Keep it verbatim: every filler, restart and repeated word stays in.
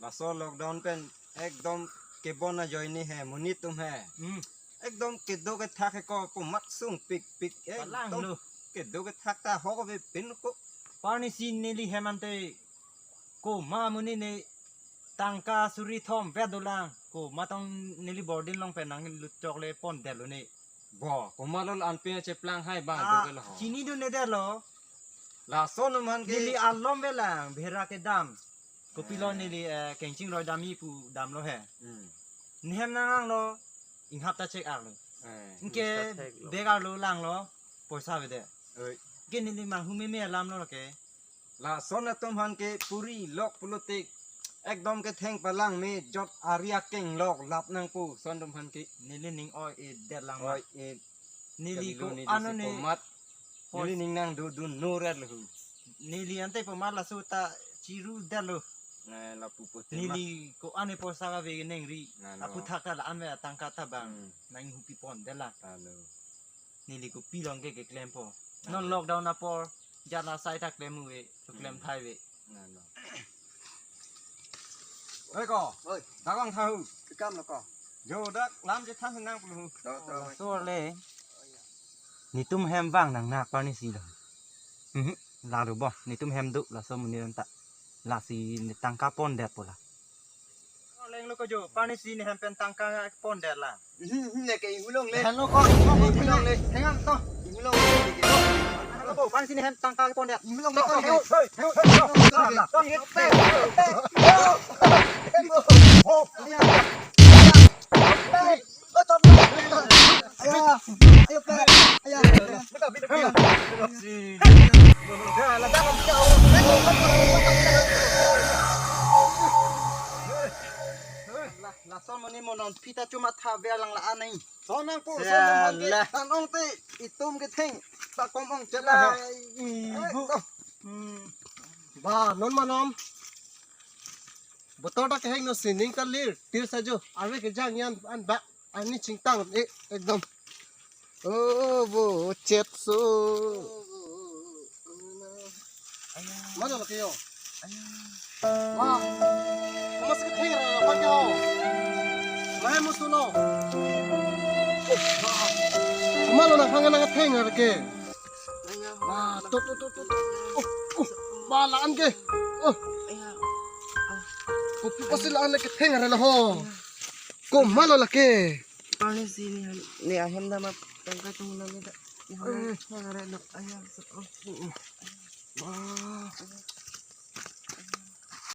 Laso lockdown pen ekdom kebon ajoine he, monit atum he. Hmm. Ekdom kedo kethak he ko, komat sungpikpik. Palang ekdom lo. Kedo kethak ta ho ko bepin ko. Parnisi neli hem ante komat amonit ne tangka suri thom vet dolang. Komat tong neli boarding along pen nanglut chok le pondetlo ne. Bo, komat lo la-an pen cheplang hai ba. Ah, do ke lo ho. Chinidun-edetlo. Lason atum aphan ke. Neli alom velang, bhera kedam. Kopilo, eh, neli, eh, kengching roi damji pu damlo he. Hmm. Ne hem nang langlo, inghap ta chek-aklo. Eh, anke inghap ta chek-aklo. Bag arlo langlo, poisa avedet. Oi. Anke neli manghu meme alamlo ke. Lason atum aphan ke puri lok pulote ekdom ketheng palang me jot ari akeng lok lap nangpo lason atum aphan ke. Neli ning oi-edet lang ma. Oi-e. Neli kalilo ko neli ano si ne komat. Pos- Neli ning nangdodun noret lo hu. Neli ante komat laso ta chirudetlo. Na lapu pote ma. Neli ko-an ne poisa kave nengri. Na, no. Aphuthak ta la-an me atangka ta bang. Hmm. Nang hupi pondet la. Alo. Neli kopilo anke keklempo. Non, alo, lockdown apor jat la sai ta klem ave, so klem, hmm, thai ave. Alo. Oi ko. Oi. Dak ong tha hu. Ikam lo ko. Jo dak lam chethan nang pulo. To, to. Laso le. Netum hem vang nangnak parnisi lo. Mhm. Lalo bo, netum hem do, laso amonit anta. Lasi ne tangka pondet po la. Leng lo ko jo, parnisi ne hem pen tangka pondet la. Mhm, mhm, ne ke inghulong le. Hello ko, inghulong le. Thengan to. Inghulong le. Hello ko, parnisi ne hem tangka pondet. Inghulong le. Hei, hei, hei, hei. Lason amonit mo non pita chuma tha ver lang la anai. Son nangpo, son nangpo. Salah. Tan ong te itum ketheng. Ta kom ong chet la. Salah. Eh, ibu. Hmm. Ba, non ma non. Botor ta keheng no sining ta lir. Tir sajo. Arve kejang yan an ba. Ani chingtang e ekdom. Oh, bo chet so. Mana lake yo? Wah, kamas ketheng ra apa ke ho? Mahe musulo. Kumalo na phang nang ketheng ra ke. Wah, to to to to. Oh, oh, ba la-an ke. Oh. Kopi pasi la-an le ketheng ra la ho. Kumalo lake. Parnisi ne, ne ahem dam ma tangka tung na me da. Eh. Nang are lo, aya, so, oh. Wah.